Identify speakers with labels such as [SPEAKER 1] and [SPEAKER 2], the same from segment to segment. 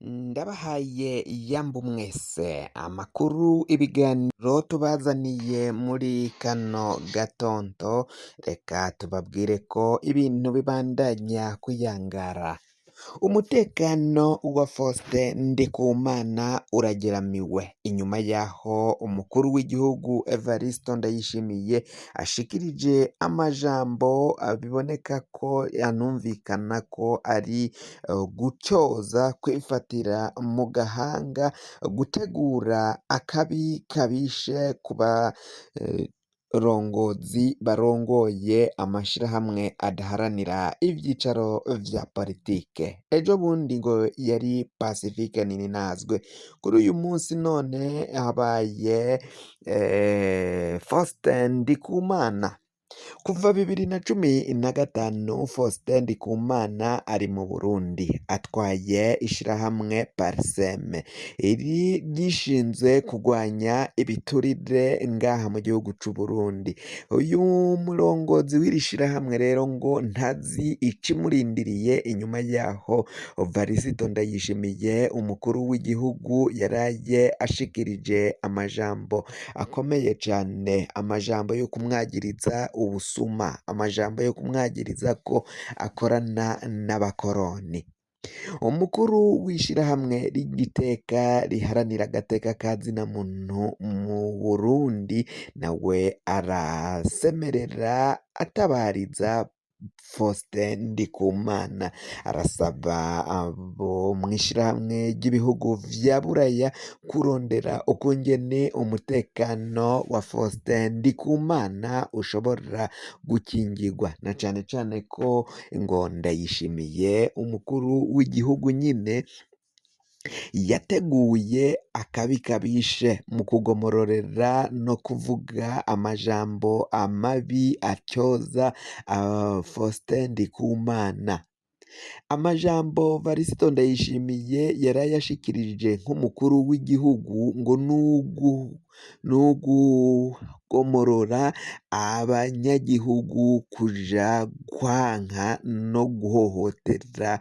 [SPEAKER 1] Ndabahaye yambu mwese amakuru ibiganiro tubazaniye muri kano gatondo, reka tubabwire ko ibintu bibandanya kuyangara. Umutekano wa Faustin Ndikumana urageramiwe inyuma yaho umukuru w'igihugu Evariste Ndayishimiye ashikirije amajambo biboneka ko anumvikana ko ari gutyoza, kwifatira mu gahanga, gutegura akabi kabishe ku barongozi barongoye amashirahamwe adaharanira ivyicaro vya politike. Ejo bundi ngo yari Pacifique Nininazwe, kuri uyu munsi none habaye Faustin Ndikumana. Kuva 2015 Faustin Ndikumana ari mu Burundi atwaye ishirahamwe Parseme, iri ryishinze kugwanya ibiturire ngaha mu gihugu c'Uburundi. Uyu murongozi w'iri shirahamwe rero ngo ntazi ikimurindiriye inyuma yaho Varisito Ndayishimiye umukuru w'igihugu yaraye ashikirije amajambo akomeye cane, amajambo yo kumwagiriza ubusuma, amajambo yo kumwagiriza ko akorana n'abakoroni. Umukuru w'ishirahamwe ry'iteka riharanira agateka ka zina muntu mu Burundi nawe arasemerera atabariza Faustin Ndikumana, arasaba abo mw'ishirahamwe ry'ibihugu vya Buraya kurondera ukungene umutekano wa Faustin Ndikumana ushobora gukingirwa, na cane cane ko ngo Ndayishimiye umukuru w'igihugu nyine yateguye akabi kabishe mu kugomororera no kuvuga amajambo amabi atyoza Faustin Ndikumana. Amajambo Varisito Ndayishimiye yarayashikirije nk'umukuru w'igihugu ngo nugugomorora abanyagihugu kuja kwanka no guhohotera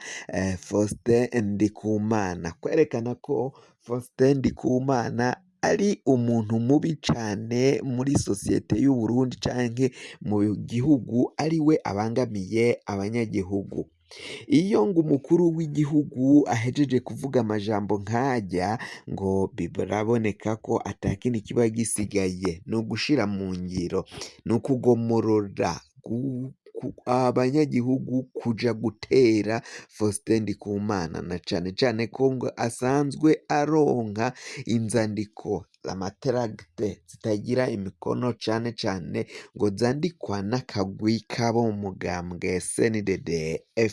[SPEAKER 1] Faustin Ndikumana, kwerekana ko Faustin Ndikumana ari umuntu mubi cane muri sosiyete y'Uburundi canke mu gihugu ariwe abangamiye abanyagihugu. Iyo ngo umukuru w'igihugu ahejeje kuvuga amajambo nk'arya ngo biraboneka ko atakindi kiba gisigaye, ni ugushira mu ngiro, ni ukugomorora abanyagihugu kuja gutera Faustin Ndikumana, na cane cane ko ngo asanzwe aronka inzandiko amatracts zitagira imikono cane cane ngo zandikwa n'akagwi k'abo mu mugambwe CNDD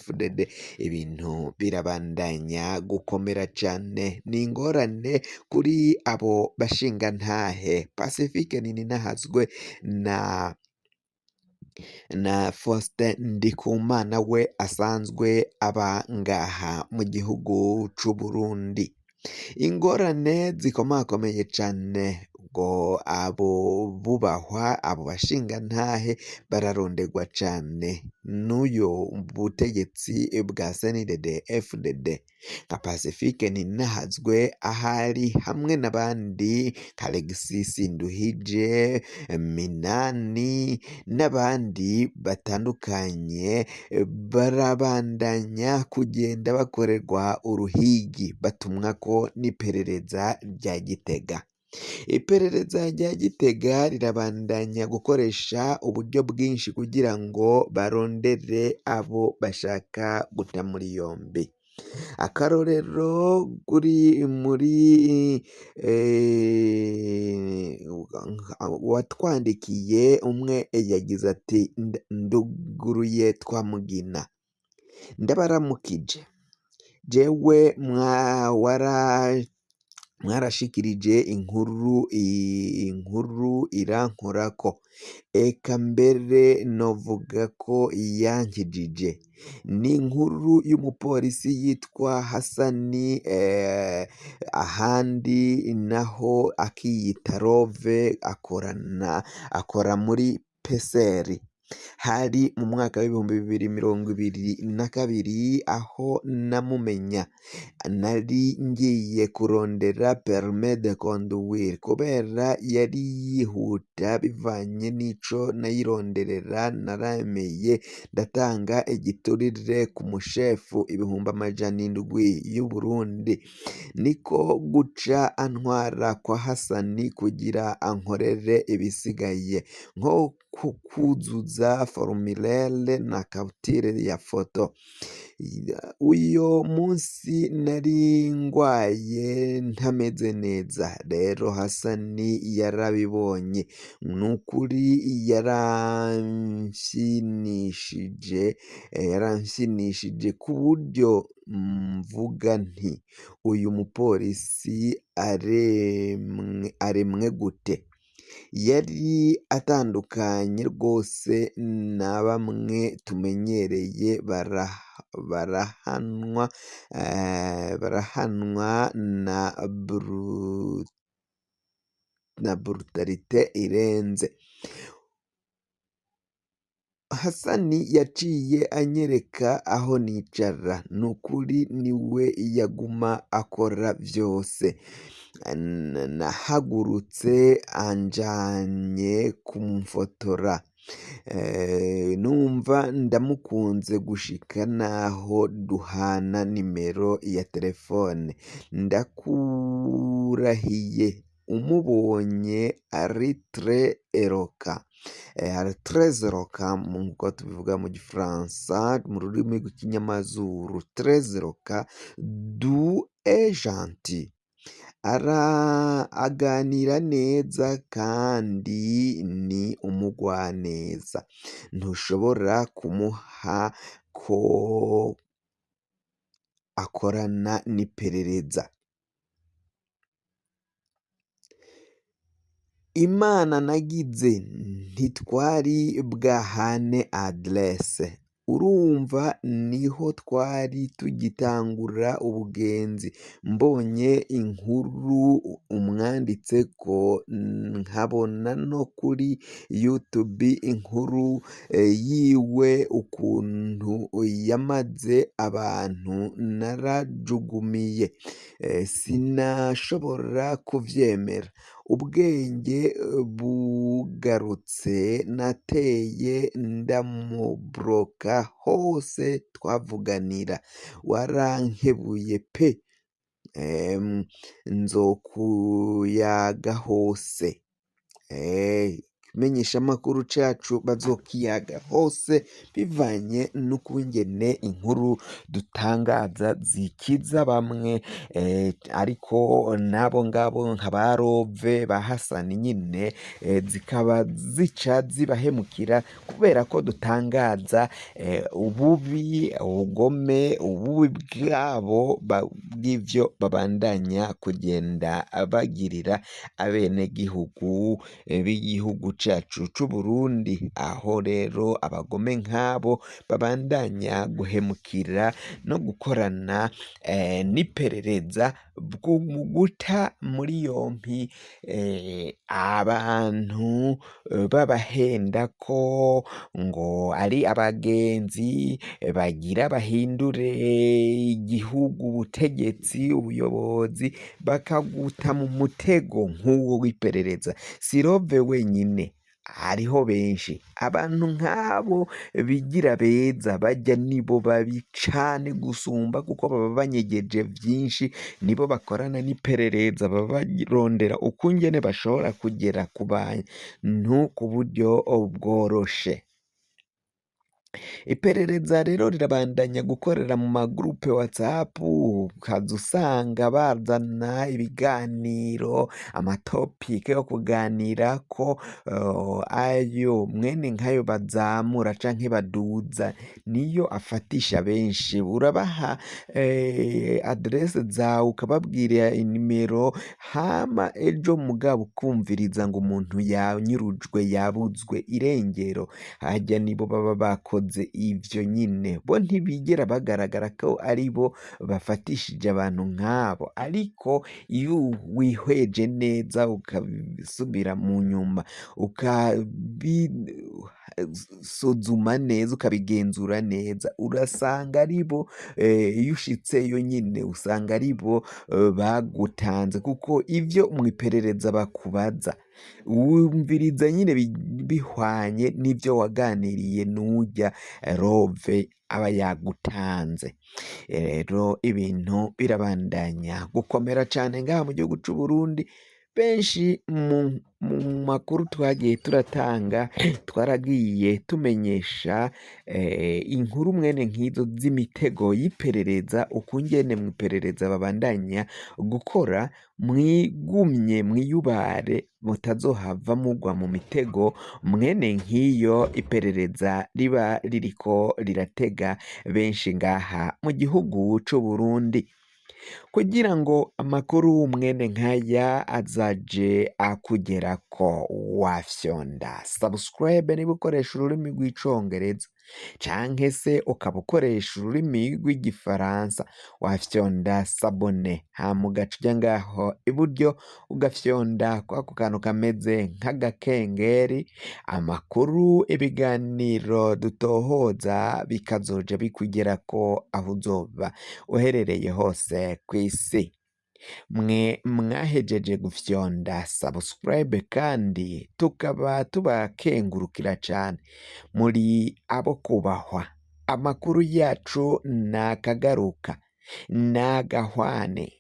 [SPEAKER 1] FDD. Ibintu birabandanya gukomera cane, ni ingorane kuri abo bashingantahe Pacifique Nininahazwe na Faustin Ndikumana we asanzwe aba ngaha mu gihugu c'Uburundi. Ingorane zikomakomeye cane ngo abo bubahwa, abo bashingantahe bararonderwa cane n'uyo butegetsi bwa CNDD FDD, nka Pacifique Nininahazwe ahari hamwe n'abandi nka Alexis Nduhije, Minani n'abandi batandukanye, barabandanya kugenda bakorerwa uruhigi batumwako n'iperereza rya Gitega. Iperereza rya Gitega rirabandanya gukoresha uburyo bwinshi kugira ngo barondere abo bashaka guta muri yombi. Akarorero kuri muri watwandikiye umwe yagize ati nduguruye Twamugina, ndabaramukije jewe mwarashikirije inkuru irankorako, eka mbere novuga ko yankijije. Ni inkuru y'umupolisi yitwa Hasani, ahandi naho akiyita Rove, akorana akora muri peseri. Hari mu mwaka w'2022 aho namumenya. Nari ngiye kurondera permis de conduire kubera yari yihuta bivanye n'ico nayironderera. Naremeye ndatanga igiturire ku mushefu 700,000 y'Uburundi, niko guca antwara kwa Hasani kugira ankorere ibisigaye nko kuzuza formulaire na capture ya foto. Uyo munsi nari ngwaye ntameze neza, rero Hasani yarabibonye, nukuri yaramfyinishije ku buryo mvuga nti uyu mupolisi aremwe gute? Yari atandukanye rwose na bamwe tumenyereye barahanwa na brutalité irenze. Hasani yaciye anyereka aho nicara, nukuri niwe yaguma akora vyose. Nahagurutse anjanye kumfotora, numva ndamukunze gushika naho duhana nimero ya telefone. Ndakurahiye umubonye ari très éloquent, ari très éloquent nkuko tubivuga mu gifaransa, mu rurimi rw'ikinyamazuru, très éloquent, doux et gentil. Aganira neza kandi ni umugwaneza, ntushobora kumuha ko akorana n'iperereza. Imana nagize ntitwari bwahane adresse, urumva niho twari tugitangura ubugenzi, mbonye inkuru umwanditseko nkabona no kuri YouTube inkuru yiwe ukuntu yamaze abantu narajugumiye, sinashobora kuvyemera. Ubwenge bugarutse nateye ndamubloka hose twavuganira, warankebuye pe, nzokuyaga hose. Ikimenyeshamakuru cacu bazokiyaga hose bivanye n'ukungene inkuru dutangaza zikiza bamwe, ariko nabo ngabo nka ba Rove ba Hasani nyine, zikaba zica zibahemukira kubera ko dutangaza ububi, ubugome, ububi bwabo bw'ivyo babandanya kugenda bagirira abenegihugu b'igihugu cacu c'Uburundi. Aho rero abagome nk'abo babandanya guhemukira no gukorana n'iperereza mu guta muri yompi abantu babahenda ko ngo ari abagenzi bagira bahindure igihugu, ubutegetsi, ubuyobozi, bakaguta mu mutego nk'uwo w'iperereza. Si Rove wenyine, hariho benshi. Abantu nk'abo bigira beza barya nibo babi cane gusumba, kuko baba banyegeje vyinshi, nibo bakorana n'iperereza, baba barondera ukungene bashobora kugera ku bantu ku buryo bworoshe. Iperereza rero rirabandanya gukorera mu magurupe WhatsApp, ukaza usanga bazana ibiganiro, amatopike yo kuganirako, ayo mwene nkayo bazamura canke baduza niyo afatisha benshi. Urabaha aderese zawe, ukababwira inimero, hama ejo mugabo ukumviriza ngo umuntu yanyurujwe, yabuzwe irengero, harya nibo baba bakoze bakoze ivyo nyine, bo ntibigera bagaragara ko ari bo bafatishije abantu nk'abo, ariko iyo wihweje neza ukasubira mu nyuma ukabisuzuma neza ukabigenzura neza, urasanga ari bo iyo ushitseyo nyine usanga ari bo bagutanze, kuko ivyo mw'iperereza bakubaza wumviriza nyine bihwanye n'ivyo waganiriye n'urya Rove aba yagutanze. Rero ibintu birabandanya gukomera cane ngaha mu gihugu c'Uburundi. Benshi mu makuru twagiye turatanga twaragiye tumenyesha inkuru mwene nk'izo z'imitego y'iperereza, ukungene mw'iperereza babandanya gukora, mwigumye mwiyubare mutazohava mugwa mu mitego mwene nk'iyo iperereza riba ririko riratega benshi ngaha mu gihugu c'Uburundi. Kugira ngo amakuru mwene nkaya azaje akugerako, wafyonda subscribe niba ukoresha ururimi rw'icongereza, canke se ukaba ukoresha ururimi rw'igifaransa wafyonda s'abonner, hama ugaca uja ngaho iburyo ugafyonda kwako kantu kameze nk'agakengeri, amakuru ibiganiro dutohoza bikazoja bikugerako aho uzoba uherereye hose kw'isi. Mwe mwahejeje gufyonda subscribe kandi tukaba tubakengurukira cane, muri abo kubahwa. Amakuru yacu nakagaruka, nagahwane,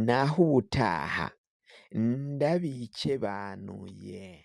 [SPEAKER 1] naho ubutaha, ndabikebanuye.